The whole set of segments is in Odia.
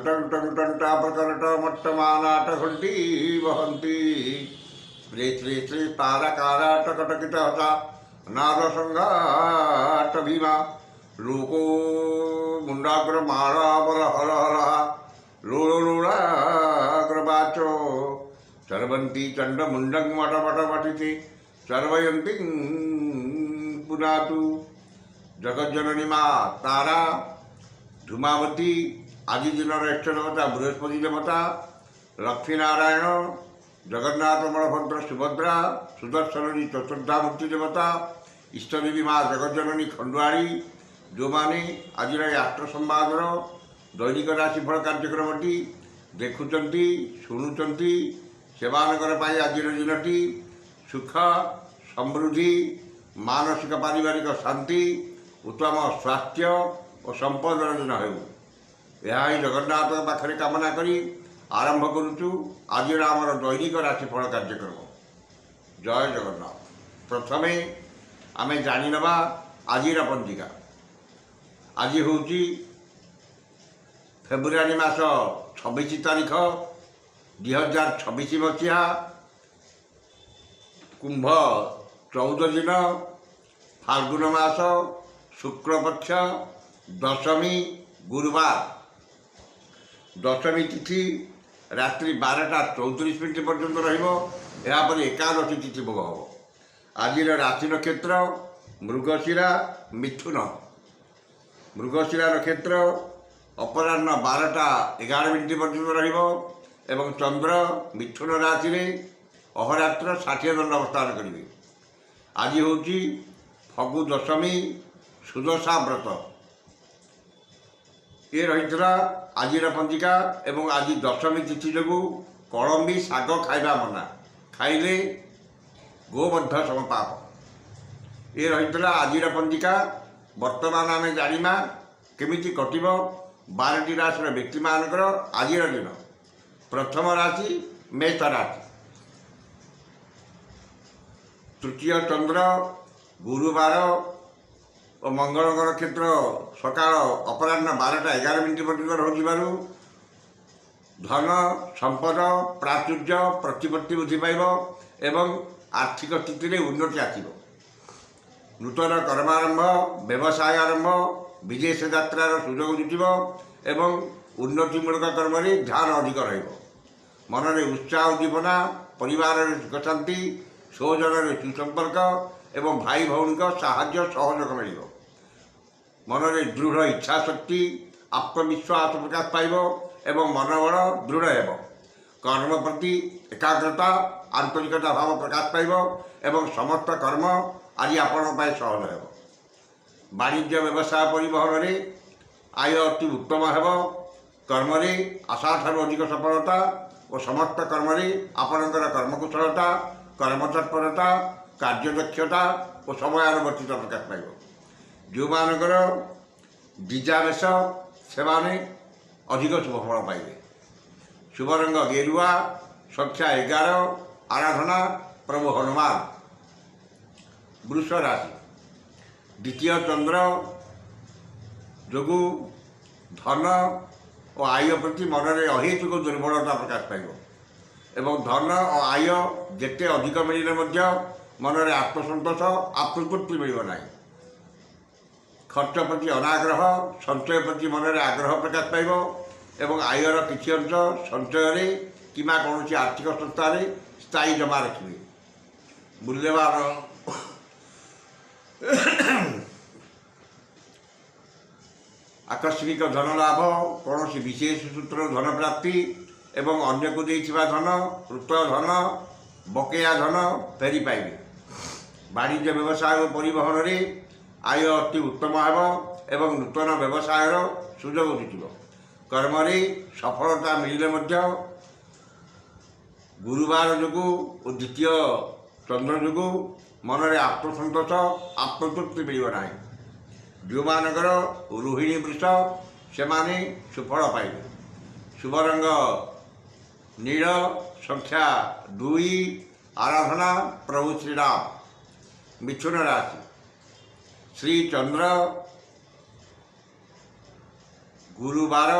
ଟଂ ଟଂ ଟଂ ଟଣ୍ଟା ପ୍ରକରଟ ମଟ୍ଟମାନାଟ ଘଣ୍ଟି ବହନ୍ତି। ଶ୍ରୀ ଶ୍ରୀ ଶ୍ରୀ ତାରକାରାଟ କଟକିତ ହତା ନାଦ ସଂଘାଟ ଭୀମା ଲୋକ ମୁଣ୍ଡାଗ୍ର ମାଳାବର ହର ହର ଲୋଳ ଲୋଳାଗ୍ର ବାଚ ଚରବନ୍ତୀ ଚଣ୍ଡ ମୁଣ୍ଡଂ ମଟ ମଟ ମଟିତି ଚରବୟନ୍ତୀ ପୁନାତୁ। ଜଗଜ୍ଜନନୀ ମା ତାରା ଧୂମାବତୀ, ଆଜି ଦିନର ଇଷ୍ଟ ଦେବତା ବୃହସ୍ପତି ଦେବତା, ଲକ୍ଷ୍ମୀନାରାୟଣ, ଜଗନ୍ନାଥ, ବଳଭଦ୍ର, ସୁଭଦ୍ରା, ସୁଦର୍ଶନୀ ଚତୁର୍ଦ୍ଧାମୂର୍ତ୍ତି ଦେବତା, ଇଷ୍ଟଦେବୀ ମା ଜଗଜ୍ଜନନୀ ଖଣ୍ଡୁଆଳି, ଯେଉଁମାନେ ଆଜିର ଏହି ଆଷ୍ଟ୍ର ସମ୍ବାଦର ଦୈନିକ ରାଶିଫଳ କାର୍ଯ୍ୟକ୍ରମଟି ଦେଖୁଛନ୍ତି, ଶୁଣୁଛନ୍ତି, ସେମାନଙ୍କର ପାଇଁ ଆଜିର ଦିନଟି ସୁଖ ସମୃଦ୍ଧି, ମାନସିକ ପାରିବାରିକ ଶାନ୍ତି, ଉତ୍ତମ ସ୍ୱାସ୍ଥ୍ୟ ଓ ସମ୍ପଦର ଦିନ ହେଉ। ଏହା ହିଁ ଜଗନ୍ନାଥଙ୍କ ପାଖରେ କାମନା କରି ଆରମ୍ଭ କରୁଛୁ ଆଜିର ଆମର ଦୈନିକ ରାଶିଫଳ କାର୍ଯ୍ୟକ୍ରମ। ଜୟ ଜଗନ୍ନାଥ। ପ୍ରଥମେ ଆମେ ଜାଣିନେବା ଆଜିର ପଞ୍ଜିକା। ଆଜି ହେଉଛି ଫେବୃଆରୀ ମାସ 26 ତାରିଖ, 2026 ମସିହା, କୁମ୍ଭ 14 ଦିନ, ଫାଲ୍ଗୁନ ମାସ, ଶୁକ୍ଳପକ୍ଷ, ଦଶମୀ, ଗୁରୁବାର। ଦଶମୀ ତିଥି ରାତ୍ରି 12ଟା 34 ମିନିଟ୍ ପର୍ଯ୍ୟନ୍ତ ରହିବ। ଏହାପରେ ଏକାଦଶୀ ତିଥି ଭୋଗ ହେବ। ଆଜିର ରାଶି ନକ୍ଷତ୍ର ମୃଗଶିରା, ମିଥୁନ। ମୃଗଶିରା ନକ୍ଷତ୍ର ଅପରାହ୍ନ 12ଟା 11 ମିନିଟ୍ ପର୍ଯ୍ୟନ୍ତ ରହିବ ଏବଂ ଚନ୍ଦ୍ର ମିଥୁନ ରାଶିରେ ଅହରାତ୍ର 60 ଦଣ୍ଡ ଅବସ୍ଥାନ କରିବେ। ଆଜି ହେଉଛି ଫଗୁ ଦଶମୀ, ସୁଦଶା ବ୍ରତ। ଏ ରହିଥିଲା ଆଜିର ପଞ୍ଜିକା। ଏବଂ ଆଜି ଦଶମୀ ତିଥି ଯୋଗୁଁ କଳମ୍ବି ଶାଗ ଖାଇବା ମନା, ଖାଇଲେ ଗୋବଧ ସମ ପାପ। ଏ ରହିଥିଲା ଆଜିର ପଞ୍ଜିକା। ବର୍ତ୍ତମାନ ଆମେ ଜାଣିବା କେମିତି କଟିବ 12ଟି ରାଶିର ବ୍ୟକ୍ତିମାନଙ୍କର ଆଜିର ଦିନ। ପ୍ରଥମ ରାଶି ମେଷ ରାଶି। ତୃତୀୟ ଚନ୍ଦ୍ର, ଗୁରୁବାର ଓ ମଙ୍ଗଳଙ୍କ ନକ୍ଷତ୍ର ସକାଳ ଅପରାହ୍ନ 12ଟା 11 ମିନିଟ୍ ପର୍ଯ୍ୟନ୍ତ ରହୁଥିବାରୁ ଧନ ସମ୍ପଦ, ପ୍ରାଚୁର୍ଯ୍ୟ, ପ୍ରତିପତ୍ତି ବୃଦ୍ଧି ପାଇବ ଏବଂ ଆର୍ଥିକ ସ୍ଥିତିରେ ଉନ୍ନତି ଆସିବ। ନୂତନ କର୍ମାରମ୍ଭ, ବ୍ୟବସାୟ ଆରମ୍ଭ, ବିଦେଶ ଯାତ୍ରାର ସୁଯୋଗ ଜୁଟିବ ଏବଂ ଉନ୍ନତିମୂଳକ କର୍ମରେ ଧ୍ୟାନ ଅଧିକ ରହିବ। ମନରେ ଉତ୍ସାହ, ଉଦ୍ଦୀପନା, ପରିବାରରେ ସୁଖଶାନ୍ତି, ସ୍ୱଜନରେ ସୁସମ୍ପର୍କ ଏବଂ ଭାଇ ଭଉଣୀଙ୍କ ସାହାଯ୍ୟ ସହଯୋଗ ମିଳିବ। ମନରେ ଦୃଢ଼ ଇଚ୍ଛାଶକ୍ତି, ଆତ୍ମବିଶ୍ୱାସ ପ୍ରକାଶ ପାଇବ ଏବଂ ମନୋବଳ ଦୃଢ଼ ହେବ। କର୍ମ ପ୍ରତି ଏକାଗ୍ରତା, ଆନ୍ତରିକତା ଭାବ ପ୍ରକାଶ ପାଇବ ଏବଂ ସମସ୍ତ କର୍ମ ଆଜି ଆପଣଙ୍କ ପାଇଁ ସହଜ ହେବ। ବାଣିଜ୍ୟ, ବ୍ୟବସାୟ, ପରିବହନରେ ଆୟ ଅତି ଉତ୍ତମ ହେବ। କର୍ମରେ ଆଶାଠାରୁ ଅଧିକ ସଫଳତା ଓ ସମସ୍ତ କର୍ମରେ ଆପଣଙ୍କର କର୍ମକୁଶଳତା, କର୍ମତତ୍ପରତା, କାର୍ଯ୍ୟଦକ୍ଷତା ଓ ସମୟାନୁବର୍ତ୍ତିତା ପ୍ରକାଶ ପାଇବ। ଯେଉଁମାନଙ୍କର ଦ୍ୱିଜାବେଶ, ସେମାନେ ଅଧିକ ଶୁଭଫଳ ପାଇବେ। ଶୁଭ ରଙ୍ଗ ଗେରୁଆ, ସଂଖ୍ୟା 11, ଆରାଧନା ପ୍ରଭୁ ହନୁମାନ। ବୃଷ ରାଶି। ଦ୍ୱିତୀୟ ଚନ୍ଦ୍ର ଯୋଗୁଁ ଧନ ଓ ଆୟ ପ୍ରତି ମନରେ ଅହେତୁକ ଦୁର୍ବଳତା ପ୍ରକାଶ ପାଇବ ଏବଂ ଧନ ଓ ଆୟ ଯେତେ ଅଧିକ ମିଳିଲେ ମଧ୍ୟ ମନରେ ଆତ୍ମସନ୍ତୋଷ, ଆତ୍ମତୃପ୍ତି ମିଳିବ ନାହିଁ। ଖର୍ଚ୍ଚ ପ୍ରତି ଅନାଗ୍ରହ, ସଞ୍ଚୟ ପ୍ରତି ମନରେ ଆଗ୍ରହ ପ୍ରକାଶ ପାଇବ ଏବଂ ଆୟର କିଛି ଅଂଶ ସଞ୍ଚୟରେ କିମ୍ବା କୌଣସି ଆର୍ଥିକ ସଂସ୍ଥାରେ ସ୍ଥାୟୀ ଜମା ରଖିବେ। ମୂଲ୍ୟବାନ ଆକସ୍ମିକ ଧନ ଲାଭ, କୌଣସି ବିଶେଷ ସୂତ୍ରରୁ ଧନ ପ୍ରାପ୍ତି ଏବଂ ଅନ୍ୟକୁ ଦେଇଥିବା ଧନ, ମୃତ ଧନ, ବକେୟା ଧନ ଫେରି ପାଇବେ। ବାଣିଜ୍ୟ, ବ୍ୟବସାୟ ଓ ପରିବହନରେ ଆୟ ଅତି ଉତ୍ତମ ହେବ ଏବଂ ନୂତନ ବ୍ୟବସାୟର ସୁଯୋଗ ଜୁଟିବ। କର୍ମରେ ସଫଳତା ମିଳିଲେ ମଧ୍ୟ ଗୁରୁବାର ଯୋଗୁଁ ଓ ଦ୍ୱିତୀୟ ଚନ୍ଦ୍ର ଯୋଗୁଁ ମନରେ ଆତ୍ମସନ୍ତୋଷ, ଆତ୍ମତୃପ୍ତି ମିଳିବ ନାହିଁ। ଯେଉଁମାନଙ୍କର ରୋହିଣୀ ବୃଷ, ସେମାନେ ସୁଫଳ ପାଇବେ। ଶୁଭ ରଙ୍ଗ ନୀଳ, ସଂଖ୍ୟା 2, ଆରାଧନା ପ୍ରଭୁ ଶ୍ରୀରାମ। ମିଥୁନ ରାଶି। ଶ୍ରୀ ଚନ୍ଦ୍ର, ଗୁରୁବାର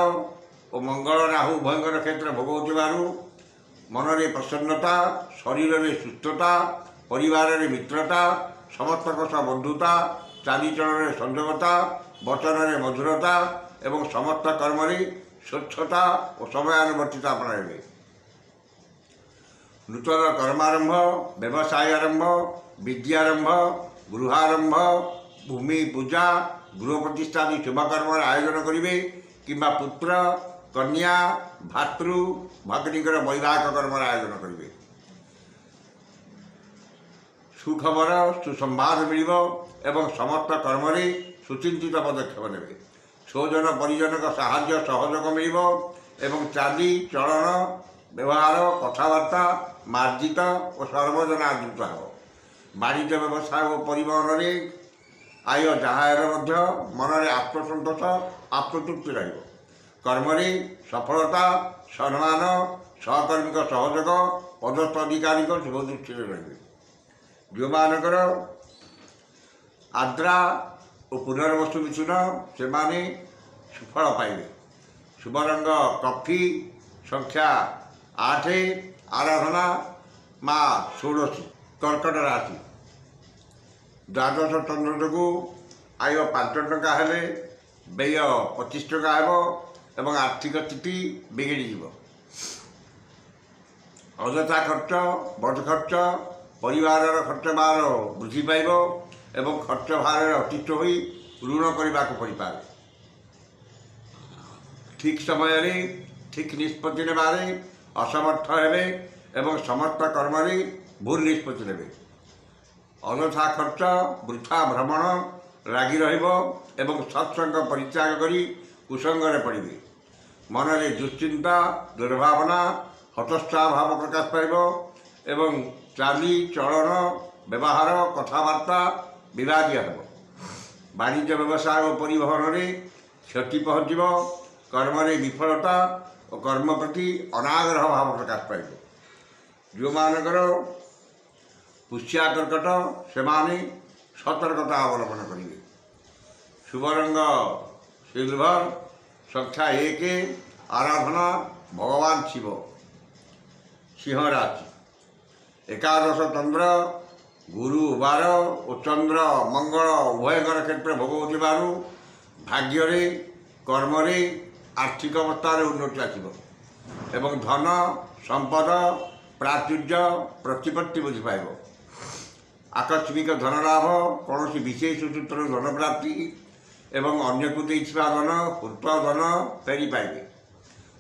ଓ ଓ ମଙ୍ଗଳ ରାହୁ ଉଭୟଙ୍କ ନକ୍ଷତ୍ର ଭୋଗ ହେଉଥିବାରୁ ମନରେ ପ୍ରସନ୍ନତା, ଶରୀରରେ ସୁସ୍ଥତା, ପରିବାରରେ ମିତ୍ରତା, ସମସ୍ତଙ୍କ ସହ ବନ୍ଧୁତା, ଚାଲିଚଳନରେ ସଂଯମତା, ବଚନରେ ମଧୁରତା ଏବଂ ସମସ୍ତ କର୍ମରେ ସ୍ୱଚ୍ଛତା ଓ ସମୟାନୁବର୍ତ୍ତିତା ଆପଣାଇବେ। ନୂତନ କର୍ମାରମ୍ଭ, ବ୍ୟବସାୟ ଆରମ୍ଭ, ବିଦ୍ୟାରମ୍ଭ, ଗୃହାରମ୍ଭ, ଭୂମି ପୂଜା, ଗୃହ ପ୍ରତିଷ୍ଠା ଆଦି ଶୁଭକର୍ମର ଆୟୋଜନ କରିବେ କିମ୍ବା ପୁତ୍ର, କନ୍ୟା, ଭାତୃ, ଭଗ୍ନୀଙ୍କର ବୈବାହିକ କର୍ମର ଆୟୋଜନ କରିବେ। ସୁଖବର, ସୁସମ୍ବାଦ ମିଳିବ ଏବଂ ସମସ୍ତ କର୍ମରେ ସୁଚିନ୍ତିତ ପଦକ୍ଷେପ ନେବେ। ସ୍ୱଜନ ପରିଜନଙ୍କ ସାହାଯ୍ୟ ସହଯୋଗ ମିଳିବ ଏବଂ ଚାଲି ଚଳନ, ବ୍ୟବହାର, କଥାବାର୍ତ୍ତା ମାର୍ଜିତ ଓ ସର୍ବଜନ ଆଦୃତ ହେବ। ବାଣିଜ୍ୟ ବ୍ୟବସାୟ ଓ ପରିବହନରେ ଆୟ ଯାହା ହେଲେ ମଧ୍ୟ ମନରେ ଆତ୍ମସନ୍ତୋଷ, ଆତ୍ମତୃପ୍ତି ରହିବ। କର୍ମରେ ସଫଳତା, ସମ୍ମାନ, ସହକର୍ମୀଙ୍କ ସହଯୋଗ, ପଦସ୍ଥ ଅଧିକାରୀଙ୍କ ଶୁଭ ଦୃଷ୍ଟିରେ ରହିବେ। ଯେଉଁମାନଙ୍କର ଆର୍ଦ୍ରା ଓ ପୁନର୍ବସୁ ମିଥୁନ, ସେମାନେ ସୁଫଳ ପାଇବେ। ଶୁଭ ରଙ୍ଗ କଫି, ସଂଖ୍ୟା 8, ଆରାଧନା ମା ଷୋଡ଼ଶୀ। କର୍କଟ ରାଶି। ଦ୍ୱାଦଶ ଚନ୍ଦ୍ର ଯୋଗୁଁ ଆୟ 5 ଟଙ୍କା ହେଲେ ବ୍ୟୟ 25 ଟଙ୍କା ହେବ ଏବଂ ଆର୍ଥିକ ସ୍ଥିତି ବିଗିଡ଼ିଯିବ। ଅଯଥା ଖର୍ଚ୍ଚ, ବଡ଼ ଖର୍ଚ୍ଚ, ପରିବାରର ଖର୍ଚ୍ଚ ଭାର ବୃଦ୍ଧି ପାଇବ ଏବଂ ଖର୍ଚ୍ଚ ଭାରରେ ଅତିଷ୍ଠ ହୋଇ ଋଣ କରିବାକୁ ପଡ଼ିପାରେ। ଠିକ୍ ସମୟରେ ଠିକ୍ ନିଷ୍ପତ୍ତି ନେବାରେ ଅସମର୍ଥ ହେବେ ଏବଂ ସମସ୍ତ କର୍ମରେ ଭୁଲ ନିଷ୍ପତ୍ତି ନେବେ। ଅଯଥା ଖର୍ଚ୍ଚ, ବୃଥା ଭ୍ରମଣ ଲାଗି ରହିବ ଏବଂ ସତ୍ସଙ୍ଗ ପରିତ୍ୟାଗ କରି କୁସଙ୍ଗରେ ପଡ଼ିବେ। ମନରେ ଦୁଶ୍ଚିନ୍ତା, ଦୁର୍ଭାବନା, ହତୋତ୍ସାହ ଭାବ ପ୍ରକାଶ ପାଇବ ଏବଂ ଚାଲି ଚଳନ, ବ୍ୟବହାର, କଥାବାର୍ତ୍ତା ବିବାଦୀୟ ହେବ। ବାଣିଜ୍ୟ ବ୍ୟବସାୟ ଓ ପରିବହନରେ କ୍ଷତି ପହଞ୍ଚିବ। କର୍ମରେ ବିଫଳତା ଓ କର୍ମ ପ୍ରତି ଅନାଗ୍ରହ ଭାବ ପ୍ରକାଶ ପାଇବ। ଯେଉଁମାନଙ୍କର ପୁଷ୍ୟା କର୍କଟ, ସେମାନେ ସତର୍କତା ଅବଲମ୍ବନ କରିବେ। ଶୁଭ ରଙ୍ଗ ସିଲଭର, ସଂଖ୍ୟା 1, ଆରାଧନା ଭଗବାନ ଶିବ। ସିଂହ ରାଶି। ଏକାଦଶ ଚନ୍ଦ୍ର, ଗୁରୁ ବାର ଓ ଚନ୍ଦ୍ର ମଙ୍ଗଳ ଉଭୟଙ୍କର କ୍ଷେତ୍ର ଭୋଗ ହେଉଥିବାରୁ ଭାଗ୍ୟରେ, କର୍ମରେ, ଆର୍ଥିକ ଅବସ୍ଥାରେ ଉନ୍ନତି ଆସିବ ଏବଂ ଧନ ସମ୍ପଦ, ପ୍ରାଚୁର୍ଯ୍ୟ, ପ୍ରତିପତ୍ତି ବୃଦ୍ଧି ପାଇବ। ଆକସ୍ମିକ ଧନଲାଭ, କୌଣସି ବିଶେଷ ସୂତ୍ରରୁ ଧନପ୍ରାପ୍ତି ଏବଂ ଅନ୍ୟକୁ ଦେଇଥିବା ଧନ, ହୃତ ଧନ ଫେରି ପାଇବେ।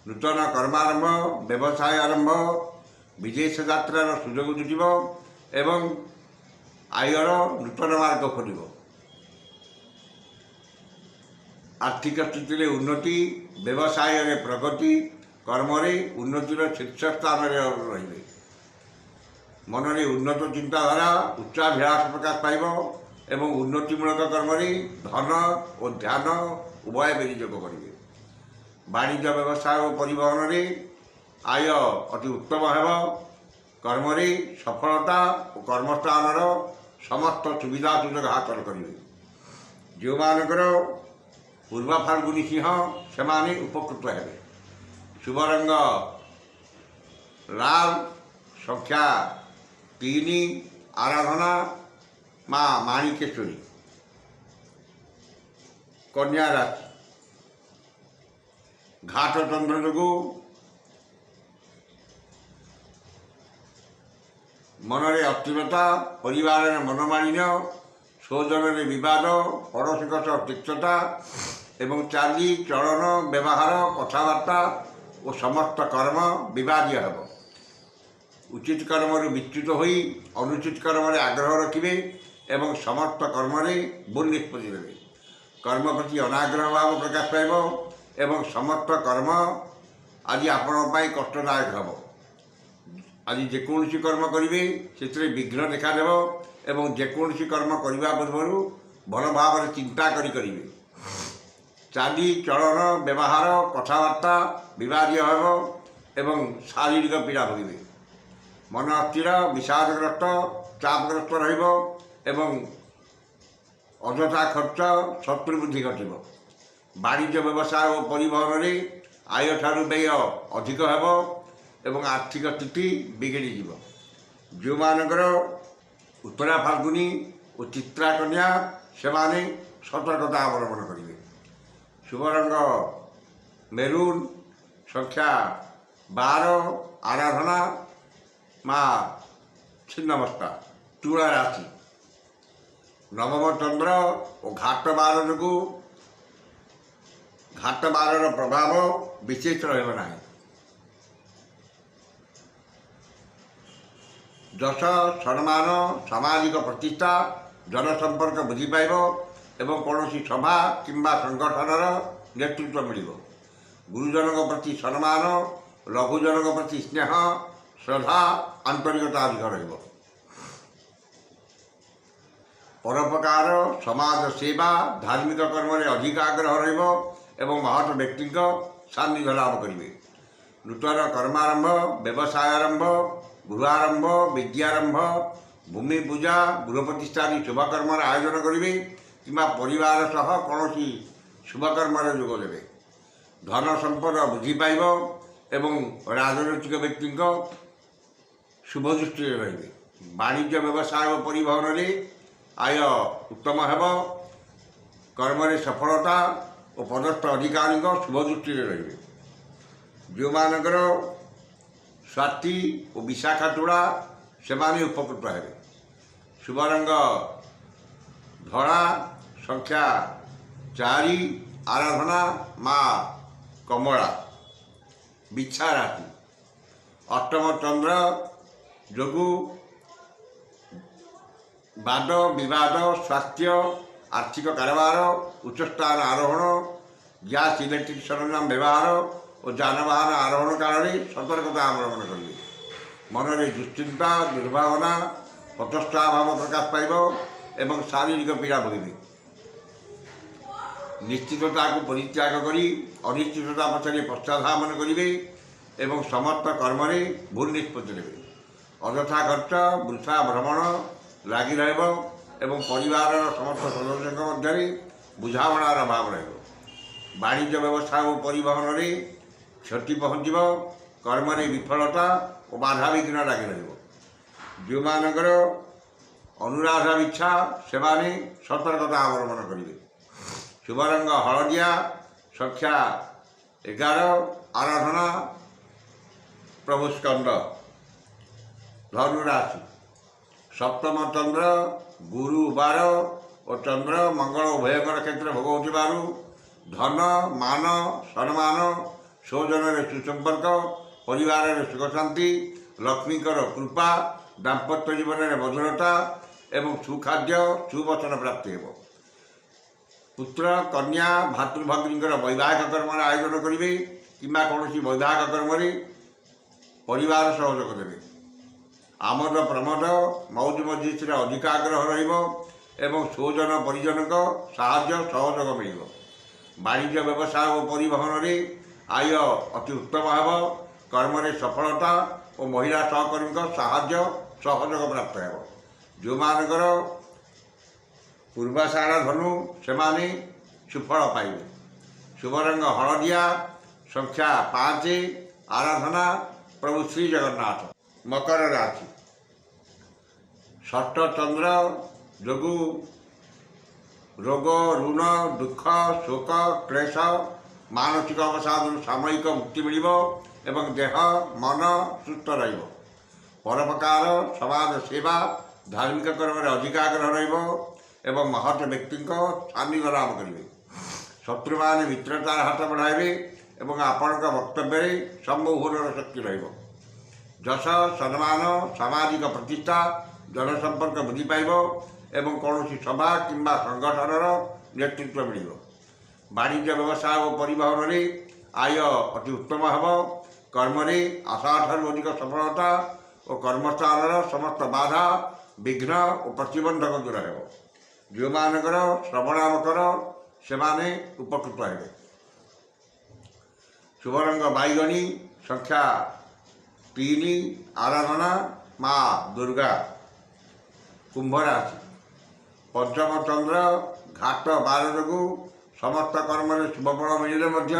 ନୂତନ କର୍ମାରମ୍ଭ, ବ୍ୟବସାୟ ଆରମ୍ଭ, ବିଦେଶ ଯାତ୍ରାର ସୁଯୋଗ ଜୁଟିବ ଏବଂ ଆୟର ନୂତନ ମାର୍ଗ ଖୋଲିବ। ଆର୍ଥିକ ସ୍ଥିତିରେ ଉନ୍ନତି, ବ୍ୟବସାୟରେ ପ୍ରଗତି, କର୍ମରେ ଉନ୍ନତିର ଶୀର୍ଷ ସ୍ଥାନରେ ରହିବେ। ମନରେ ଉନ୍ନତ ଚିନ୍ତାଧାରା, ଉଚ୍ଚାଭିଳାଷ ପ୍ରକାଶ ପାଇବ ଏବଂ ଉନ୍ନତିମୂଳକ କର୍ମରେ ଧନ ଓ ଧ୍ୟାନ ଉଭୟ ବିନିଯୋଗ କରିବେ। ବାଣିଜ୍ୟ ବ୍ୟବସାୟ ଓ ପରିବହନରେ ଆୟ ଅତି ଉତ୍ତମ ହେବ। କର୍ମରେ ସଫଳତା ଓ କର୍ମସ୍ଥାନର ସମସ୍ତ ସୁବିଧା ସୁଯୋଗ ହାସଲ କରିବେ। ଯେଉଁମାନଙ୍କର ପୂର୍ବ ଫାଲ୍ଗୁନୀ ସିଂହ, ସେମାନେ ଉପକୃତ ହେବେ। ଶୁଭ ରଙ୍ଗ ଲାଲ, ସଂଖ୍ୟା 3, ଆରାଧନା ମା ମାଣିକେଶ୍ୱରୀ। କନ୍ୟା ରାଶି। ଘାତ ଚନ୍ଦ୍ର ଯୋଗୁଁ ମନରେ ଅସ୍ଥିରତା, ପରିବାରରେ ମନୋମାଳିନ୍ୟ, ସ୍ୱଜନରେ ବିବାଦ, ପଡ଼ୋଶୀଙ୍କ ସହ ତିକ୍ତତା ଏବଂ ଚାଲି ଚଳନ, ବ୍ୟବହାର, କଥାବାର୍ତ୍ତା ଓ ସମସ୍ତ କର୍ମ ବିବାଦୀୟ ହେବ। ଉଚିତ କର୍ମରୁ ବିଚ୍ୟୁତ ହୋଇ ଅନୁଚିତ କର୍ମରେ ଆଗ୍ରହ ରଖିବେ ଏବଂ ସମସ୍ତ କର୍ମରେ ଭୁଲ ନିଷ୍ପତ୍ତି ନେବେ। କର୍ମ ପ୍ରତି ଅନାଗ୍ରହ ଭାବ ପ୍ରକାଶ ପାଇବ ଏବଂ ସମସ୍ତ କର୍ମ ଆଜି ଆପଣଙ୍କ ପାଇଁ କଷ୍ଟଦାୟକ ହେବ। ଆଜି ଯେକୌଣସି କର୍ମ କରିବେ ସେଥିରେ ବିଘ୍ନ ଦେଖାଦେବ ଏବଂ ଯେକୌଣସି କର୍ମ କରିବା ପୂର୍ବରୁ ଭଲ ଭାବରେ ଚିନ୍ତା କରି କରିବେ। ଚାଲି ଚଳନ, ବ୍ୟବହାର, କଥାବାର୍ତ୍ତା ବିବାଦୀୟ ହେବ ଏବଂ ଶାରୀରିକ ପୀଡ଼ା ଭୋଗିବେ। ମନ ଅସ୍ଥିର, ବିଷାଦଗ୍ରସ୍ତ, ଚାପଗ୍ରସ୍ତ ରହିବ ଏବଂ ଅଯଥା ଖର୍ଚ୍ଚ, ଶତ୍ରୁ ବୃଦ୍ଧି ଘଟିବ। ବାଣିଜ୍ୟ ବ୍ୟବସାୟ ଓ ପରିବହନରେ ଆୟଠାରୁ ବ୍ୟୟ ଅଧିକ ହେବ ଏବଂ ଆର୍ଥିକ ସ୍ଥିତି ବିଗିଡ଼ିଯିବ। ଯେଉଁମାନଙ୍କର ଉତ୍ତରା ଫାଲ୍ଗୁନୀ ଓ ଚିତ୍ରା କନ୍ୟା, ସେମାନେ ସତର୍କତା ଅବଲମ୍ବନ କରିବେ। ଶୁଭ ରଙ୍ଗ ମେରୁନ୍, ସଂଖ୍ୟା 12, ଆରାଧନା ମା ଛିନ୍ନମସ୍ତା। ତୁଳା ରାଶି। ନବମ ଚନ୍ଦ୍ର ଓ ଘାତ 12 ଯୋଗୁଁ ଘାତ 12ର ପ୍ରଭାବ ବିଶେଷ ରହିବ ନାହିଁ। ଯଶ, ସମ୍ମାନ, ସାମାଜିକ ପ୍ରତିଷ୍ଠା, ଜନସମ୍ପର୍କ ବୃଦ୍ଧି ପାଇବ ଏବଂ କୌଣସି ସଭା କିମ୍ବା ସଂଗଠନର ନେତୃତ୍ୱ ମିଳିବ। ଗୁରୁଜନଙ୍କ ପ୍ରତି ସମ୍ମାନ, ଲଘୁଜନଙ୍କ ପ୍ରତି ସ୍ନେହ, ଶ୍ରଦ୍ଧା, ଆନ୍ତରିକତା ଅଧିକ ରହିବ। ପରୋପକାର, ସମାଜ ସେବା, ଧାର୍ମିକ କର୍ମରେ ଅଧିକ ଆଗ୍ରହ ରହିବ ଏବଂ ମହତ ବ୍ୟକ୍ତିଙ୍କ ସାନ୍ନିଧ୍ୟ ଲାଭ କରିବେ। ନୂତନ କର୍ମାରମ୍ଭ, ବ୍ୟବସାୟ ଆରମ୍ଭ, ଗୃହାରମ୍ଭ, ବିଦ୍ୟାରମ୍ଭ, ଭୂମି ପୂଜା, ଗୃହ ପ୍ରତିଷ୍ଠା ଆଦି ଶୁଭକର୍ମର ଆୟୋଜନ କରିବେ କିମ୍ବା ପରିବାର ସହ କୌଣସି ଶୁଭକର୍ମରେ ଯୋଗ ଦେବେ। ଧନ ସମ୍ପଦ ବୃଦ୍ଧି ପାଇବ ଏବଂ ରାଜନୈତିକ ବ୍ୟକ୍ତିଙ୍କ ଶୁଭ ଦୃଷ୍ଟିରେ ରହିବେ। ବାଣିଜ୍ୟ, ବ୍ୟବସାୟ ଓ ପରିବହନରେ ଆୟ ଉତ୍ତମ ହେବ। କର୍ମରେ ସଫଳତା ଓ ପଦସ୍ଥ ଅଧିକାରୀଙ୍କ ଶୁଭ ଦୃଷ୍ଟିରେ ରହିବେ। ଯେଉଁମାନଙ୍କର ସ୍ୱାତୀ ଓ ବିଶାଖା ତୁଳା, ସେମାନେ ଉପକୃତ ହେବେ। ଶୁଭ ରଙ୍ଗ ଧଳା, ସଂଖ୍ୟା 4, ଆରାଧନା ମା କମଳା। ବିଛା ରାଶି। ଅଷ୍ଟମ ଚନ୍ଦ୍ର ଯୋଗୁଁ ବାଦ ବିବାଦ, ସ୍ୱାସ୍ଥ୍ୟ, ଆର୍ଥିକ କାରବାର, ଉଚ୍ଚସ୍ଥାନ ଆରୋହଣ, ଗ୍ୟାସ୍, ଇଲେକ୍ଟ୍ରିକ୍ ସରଞ୍ଜାମ ବ୍ୟବହାର ଓ ଯାନବାହନ ଆରୋହଣ କାଳରେ ସତର୍କତା ଅବଲମ୍ବନ କରିବେ। ମନରେ ଦୁଶ୍ଚିନ୍ତା, ଦୁର୍ଭାବନା, ହତୋତ୍ସାହ ଭାବ ପ୍ରକାଶ ପାଇବ ଏବଂ ଶାରୀରିକ ପୀଡ଼ା ଭୋଗିବେ। ନିଶ୍ଚିତତାକୁ ପରିତ୍ୟାଗ କରି ଅନିଶ୍ଚିତତା ପଛରେ ପଶ୍ଚାଧାବନ କରିବେ ଏବଂ ସମସ୍ତ କର୍ମରେ ଭୁଲ ନିଷ୍ପତ୍ତି ନେବେ। ଅଯଥା ଖର୍ଚ୍ଚ, ବୃଥା ଭ୍ରମଣ ଲାଗି ରହିବ ଏବଂ ପରିବାରର ସମସ୍ତ ସଦସ୍ୟଙ୍କ ମଧ୍ୟରେ ବୁଝାମଣାର ଅଭାବ ରହିବ। ବାଣିଜ୍ୟ ବ୍ୟବସାୟ ଓ ପରିବହନରେ କ୍ଷତି ପହଞ୍ଚିବ। କର୍ମରେ ବିଫଳତା ଓ ବାଧାବିଘ୍ନ ଲାଗି ରହିବ। ଯେଉଁମାନଙ୍କର ଅନୁରାଧା ବିଛା, ସେମାନେ ସତର୍କତା ଅବଲମ୍ବନ କରିବେ। ଶୁଭ ରଙ୍ଗ ହଳଦିଆ, ସଂଖ୍ୟା 11, ଆରାଧନା ପ୍ରଭୁ ସ୍କନ୍ଦ। ଧନୁରାଶି। ସପ୍ତମ ଚନ୍ଦ୍ର, ଗୁରୁ 12 ଓ ଚନ୍ଦ୍ର ମଙ୍ଗଳ ଉଭୟଙ୍କର କ୍ଷେତ୍ର ଭୋଗ ହେଉଥିବାରୁ ଧନ, ମାନ, ସମ୍ମାନ, ସ୍ୱଜନରେ ସୁସମ୍ପର୍କ, ପରିବାରରେ ସୁଖ ଶାନ୍ତି, ଲକ୍ଷ୍ମୀଙ୍କର କୃପା, ଦାମ୍ପତ୍ୟ ଜୀବନରେ ମଧୁରତା ଏବଂ ସୁଖାଦ୍ୟ, ସୁବଚନ ପ୍ରାପ୍ତି ହେବ। ପୁତ୍ର, କନ୍ୟା, ଭାତୃଭଗ୍ନୀଙ୍କର ବୈବାହିକ କର୍ମର ଆୟୋଜନ କରିବେ କିମ୍ବା କୌଣସି ବୈବାହିକ କର୍ମରେ ପରିବାର ସହଯୋଗ ଦେବେ। ଆମୋଦ ପ୍ରମୋଦ, ମୌଜ ମଜଲିସରେ ଅଧିକ ଆଗ୍ରହ ରହିବ ଏବଂ ସ୍ୱଜନ ପରିଜନଙ୍କ ସାହାଯ୍ୟ ସହଯୋଗ ମିଳିବ। ବାଣିଜ୍ୟ, ବ୍ୟବସାୟ ଓ ପରିବହନରେ ଆୟ ଅତି ଉତ୍ତମ ହେବ। କର୍ମରେ ସଫଳତା ଓ ମହିଳା ସହକର୍ମୀଙ୍କ ସାହାଯ୍ୟ ସହଯୋଗ ପ୍ରାପ୍ତ ହେବ। ଯେଉଁମାନଙ୍କର ପୂର୍ବାଷାଢ଼ ଧନୁ, ସେମାନେ ସୁଫଳ ପାଇବେ। ଶୁଭରଙ୍ଗ ହଳଦିଆ, ସଂଖ୍ୟା 5, ଆରାଧନା ପ୍ରଭୁ ଶ୍ରୀ ଜଗନ୍ନାଥ। ମକର ରାଶି। ଷଷ୍ଠ ଚନ୍ଦ୍ର ଯୋଗୁଁ ରୋଗ, ଋଣ, ଦୁଃଖ, ଶୋକ, କ୍ଲେଶ, ମାନସିକ ଅବସାଦରୁ ସାମୟିକ ମୁକ୍ତି ମିଳିବ ଏବଂ ଦେହ ମନ ସୁସ୍ଥ ରହିବ। ପରୋପକାର, ସମାଜ ସେବା, ଧାର୍ମିକ କର୍ମରେ ଅଧିକ ଆଗ୍ରହ ରହିବ ଏବଂ ମହତ ବ୍ୟକ୍ତିଙ୍କ ସାନ୍ନିଧ୍ୟ ଲାଭ କରିବେ। ଶତ୍ରୁମାନେ ମିତ୍ରତାର ହାତ ବଢ଼ାଇବେ ଏବଂ ଆପଣଙ୍କ ବକ୍ତବ୍ୟରେ ସମ୍ମୋହନର ଶକ୍ତି ରହିବ। ଯଶ, ସମ୍ମାନ, ସାମାଜିକ ପ୍ରତିଷ୍ଠା, ଜନସମ୍ପର୍କ ବୃଦ୍ଧି ପାଇବ ଏବଂ କୌଣସି ସଭା କିମ୍ବା ସଂଗଠନର ନେତୃତ୍ୱ ମିଳିବ। ବାଣିଜ୍ୟ, ବ୍ୟବସାୟ ଓ ପରିବହନରେ ଆୟ ଅତି ଉତ୍ତମ ହେବ। କର୍ମରେ ଆଶାଠାରୁ ଅଧିକ ସଫଳତା ଓ କର୍ମସ୍ଥାନର ସମସ୍ତ ବାଧା, ବିଘ୍ନ ଓ ପ୍ରତିବନ୍ଧକ ଦୂର ହେବ। ଯେଉଁମାନଙ୍କର ଶ୍ରବଣା ମକର, ସେମାନେ ଉପକୃତ ହେବେ। ଶୁଭରଙ୍ଗ ବାଇଗଣୀ, ସଂଖ୍ୟା 3, ଆରାଧନା ମା ଦୁର୍ଗା। କୁମ୍ଭ ରାଶି। ପଞ୍ଚମ ଚନ୍ଦ୍ର, ଘାତ 12 ଯୋଗୁଁ ସମସ୍ତ କର୍ମରେ ଶୁଭଫଳ ମିଳିଲେ ମଧ୍ୟ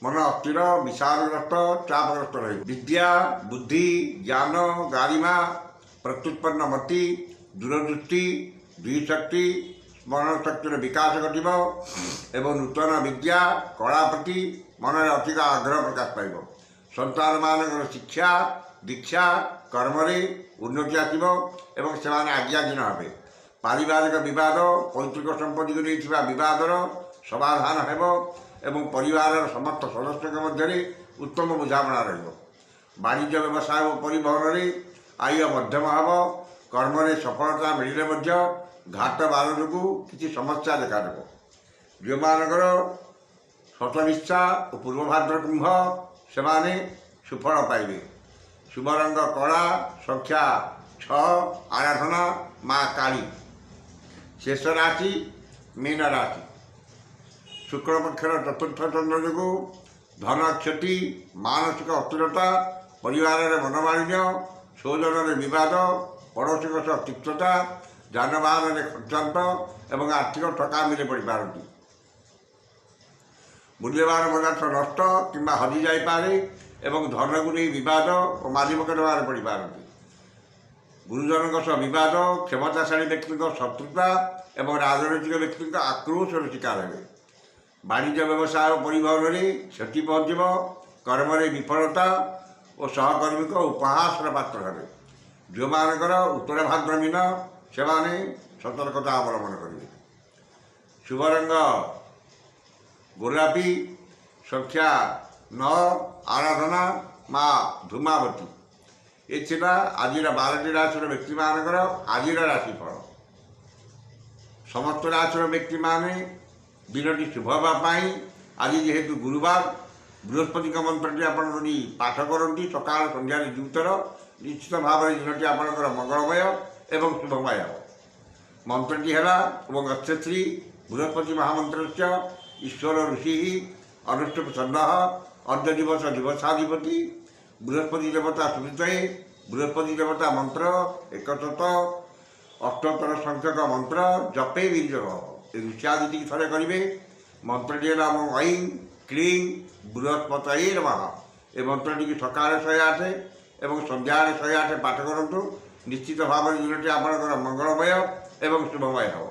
ମନ ଅସ୍ଥିର, ବିଷାଦଗ୍ରସ୍ତ, ଚାପଗ୍ରସ୍ତ ରହିବ। ବିଦ୍ୟା, ବୁଦ୍ଧି, ଜ୍ଞାନ, ଗାରିମା, ପ୍ରତ୍ୟୁତ୍ପନ୍ନ ମତି, ଦୂରଦୃଷ୍ଟି, ଧୀଶକ୍ତି, ସ୍ମରଣ ଶକ୍ତିର ବିକାଶ ଘଟିବ ଏବଂ ନୂତନ ବିଦ୍ୟା କଳା ପ୍ରତି ମନରେ ଅଧିକ ଆଗ୍ରହ ପ୍ରକାଶ ପାଇବ। ସନ୍ତାନମାନଙ୍କର ଶିକ୍ଷା ଦୀକ୍ଷା, କର୍ମରେ ଉନ୍ନତି ଆସିବ ଏବଂ ସେମାନେ ଆଜ୍ଞାଧୀନ ହେବେ। ପାରିବାରିକ ବିବାଦ, ପୈତୃକ ସମ୍ପତ୍ତିକୁ ନେଇଥିବା ବିବାଦର ସମାଧାନ ହେବ ଏବଂ ପରିବାରର ସମସ୍ତ ସଦସ୍ୟଙ୍କ ମଧ୍ୟରେ ଉତ୍ତମ ବୁଝାମଣା ରହିବ। ବାଣିଜ୍ୟ, ବ୍ୟବସାୟ ଓ ପରିବହନରେ ଆୟ ମଧ୍ୟମ ହେବ। କର୍ମରେ ସଫଳତା ମିଳିଲେ ମଧ୍ୟ ଘାଟ ବାର ଯୋଗୁଁ କିଛି ସମସ୍ୟା ଦେଖାଦେବ। ଯେଉଁମାନଙ୍କର ଶତଭିଷା ଓ ପୂର୍ବ ଭାଦ୍ର କୁମ୍ଭ, ସେମାନେ ସୁଫଳ ପାଇବେ। ଶୁଭ ରଙ୍ଗ କଳା, ସଂଖ୍ୟା 6, ଆରାଧନା ମା କାଳୀ। ଶେଷ ରାଶି ମୀନ ରାଶି। ଶୁକ୍ଳପକ୍ଷର ଚତୁର୍ଥ ଚନ୍ଦ୍ର ଯୋଗୁଁ ଧନ କ୍ଷତି, ମାନସିକ ଅସ୍ଥିରତା, ପରିବାରରେ ମନୋମାଳିନ୍ୟ, ସ୍ୱଜନରେ ବିବାଦ, ପଡ଼ୋଶୀଙ୍କ ସହ ତିକ୍ତତା, ଯାନବାହନରେ ଖର୍ଚ୍ଚାନ୍ତ ଏବଂ ଆର୍ଥିକ ଠକାମିରେ ପଡ଼ିପାରନ୍ତି। ମୂଲ୍ୟବାନ ପଦାର୍ଥ ନଷ୍ଟ କିମ୍ବା ହଜି ଯାଇପାରେ ଏବଂ ଧନକୁ ନେଇ ବିବାଦ ଓ ମାଲିମକଦ୍ଦମାରେ ପଡ଼ିପାରନ୍ତି। ଗୁରୁଜନଙ୍କ ସହ ବିବାଦ, କ୍ଷମତାଶାଳୀ ବ୍ୟକ୍ତିଙ୍କ ଶତ୍ରୁତା ଏବଂ ରାଜନୈତିକ ବ୍ୟକ୍ତିଙ୍କ ଆକ୍ରୋଶର ଶିକାର ହେବେ। ବାଣିଜ୍ୟ, ବ୍ୟବସାୟ ଓ ପରିବହନରେ କ୍ଷତି ପହଞ୍ଚିବ। କର୍ମରେ ବିଫଳତା ଓ ସହକର୍ମୀଙ୍କ ଉପହାସର ପାତ୍ର ହେବେ। ଯେଉଁମାନଙ୍କର ଉତ୍ତର ଭାଦ୍ର ମୀନ, ସେମାନେ ସତର୍କତା ଅବଲମ୍ବନ କରିବେ। ଶୁଭ ରଙ୍ଗ ଗୋଲାପୀ, ସଂଖ୍ୟା 9, ଆରାଧନା ମା ଧୂମାବତୀ। ଏ ଥିଲା ଆଜିର 12ଟି ରାଶିର ବ୍ୟକ୍ତିମାନଙ୍କର ଆଜିର ରାଶିଫଳ। ସମସ୍ତ ରାଶିର ବ୍ୟକ୍ତିମାନେ ଦିନଟି ଶୁଭ ହେବା ପାଇଁ ଆଜି ଯେହେତୁ ଗୁରୁବାର, ବୃହସ୍ପତିଙ୍କ ମନ୍ତ୍ରଟି ଆପଣ ଯଦି ପାଠ କରନ୍ତି ସକାଳ ସନ୍ଧ୍ୟାରେ ଦୁଇଥର, ନିଶ୍ଚିତ ଭାବରେ ଦିନଟି ଆପଣଙ୍କର ମଙ୍ଗଳମୟ ଏବଂ ଶୁଭମୟ ହେବ। ମନ୍ତ୍ରଟି ହେଲା ଓଁ ଅସ୍ୟ ଶ୍ରୀ ବୃହସ୍ପତି ମହାମନ୍ତ୍ରସ୍ୟ ଈଶ୍ୱର ଋଷି ଅନୁଷ୍ଠୁପ ଛନ୍ଦଃ ଅଦ୍ୟ ଦିବସ ଦିବସାଧିପତି ବୃହସ୍ପତି ଦେବତା ସୁବିତୟେ ବୃହସ୍ପତି ଦେବତା ମନ୍ତ୍ର ଏକଶତ ଅଷ୍ଟୋତ୍ତର ସଂଖ୍ୟକ ମନ୍ତ୍ର ଜପେ ବୀର୍ଯ୍ୟ ହେବ। ଏ ଋଷିଆଦିଟିକି ଥରେ କରିବେ। ମନ୍ତ୍ରଟି ହେଲା ଓଁ ଐଂ କ୍ଲିଂ ବୃହସ୍ପତୟେ ନମଃ। ଏ ମନ୍ତ୍ରଟିକି ସକାଳେ 108 ଏବଂ ସନ୍ଧ୍ୟାରେ 108 ପାଠ କରନ୍ତୁ। ନିଶ୍ଚିତ ଭାବରେ ଦିନଟି ଆପଣଙ୍କର ମଙ୍ଗଳମୟ ଏବଂ ଶୁଭମୟ ହେବ।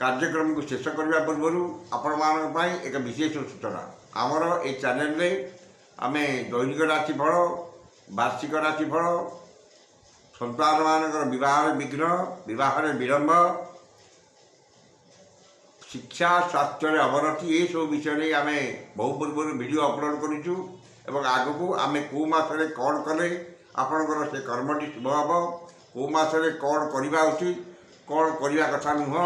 କାର୍ଯ୍ୟକ୍ରମକୁ ଶେଷ କରିବା ପୂର୍ବରୁ ଆପଣମାନଙ୍କ ପାଇଁ ଏକ ବିଶେଷ ସୂଚନା। ଆମର ଏ ଚ୍ୟାନେଲରେ ଆମେ ଦୈନିକ ରାଶିଫଳ, ବାର୍ଷିକ ରାଶିଫଳ, ସନ୍ତାନମାନଙ୍କର ବିବାହରେ ବିଘ୍ନ, ବିବାହରେ ବିଳମ୍ବ, ଶିକ୍ଷା, ସ୍ୱାସ୍ଥ୍ୟରେ ଅବନତି, ଏସବୁ ବିଷୟ ନେଇ ଆମେ ବହୁ ପୂର୍ବରୁ ଭିଡ଼ିଓ ଅପଲୋଡ଼ କରିଛୁ ଏବଂ ଆଗକୁ ଆମେ କେଉଁ ମାସରେ କ'ଣ କଲେ ଆପଣଙ୍କର ସେ କର୍ମଟି ଶୁଭ ହେବ, କେଉଁ ମାସରେ କ'ଣ କରିବା ଉଚିତ, କ'ଣ କରିବା କଥା ନୁହଁ,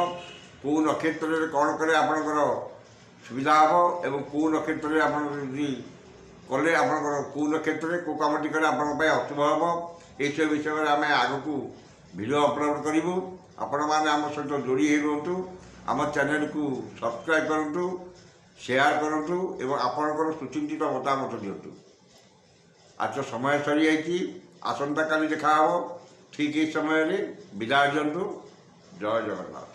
କେଉଁ ନକ୍ଷତ୍ରରେ କ'ଣ କଲେ ଆପଣଙ୍କର ସୁବିଧା ହେବ ଏବଂ କେଉଁ ନକ୍ଷତ୍ରରେ ଆପଣ ଯଦି କଲେ ଆପଣଙ୍କର କେଉଁ ନକ୍ଷତ୍ରରେ କେଉଁ କାମଟି କଲେ ଆପଣଙ୍କ ପାଇଁ ଅଶୁଭ ହେବ, ଏସବୁ ବିଷୟରେ ଆମେ ଆଗକୁ ଭିଡ଼ିଓ ଅପଲୋଡ଼ କରିବୁ। ଆପଣମାନେ ଆମ ସହିତ ଯୋଡ଼ି ହେଇ ରୁହନ୍ତୁ। ଆମ ଚ୍ୟାନେଲକୁ ସବସ୍କ୍ରାଇବ୍ କରନ୍ତୁ, ସେୟାର କରନ୍ତୁ ଏବଂ ଆପଣଙ୍କର ସୁଚିନ୍ତିତ ମତାମତ ଦିଅନ୍ତୁ। ଆଜି ତ ସମୟ ସରିଯାଇଛି। ଆସନ୍ତାକାଲି ଦେଖା ହେବ ଠିକ୍ ଏହି ସମୟରେ। ବିଦାୟ ଦିଅନ୍ତୁ। ଜୟ ଜଗନ୍ନାଥ।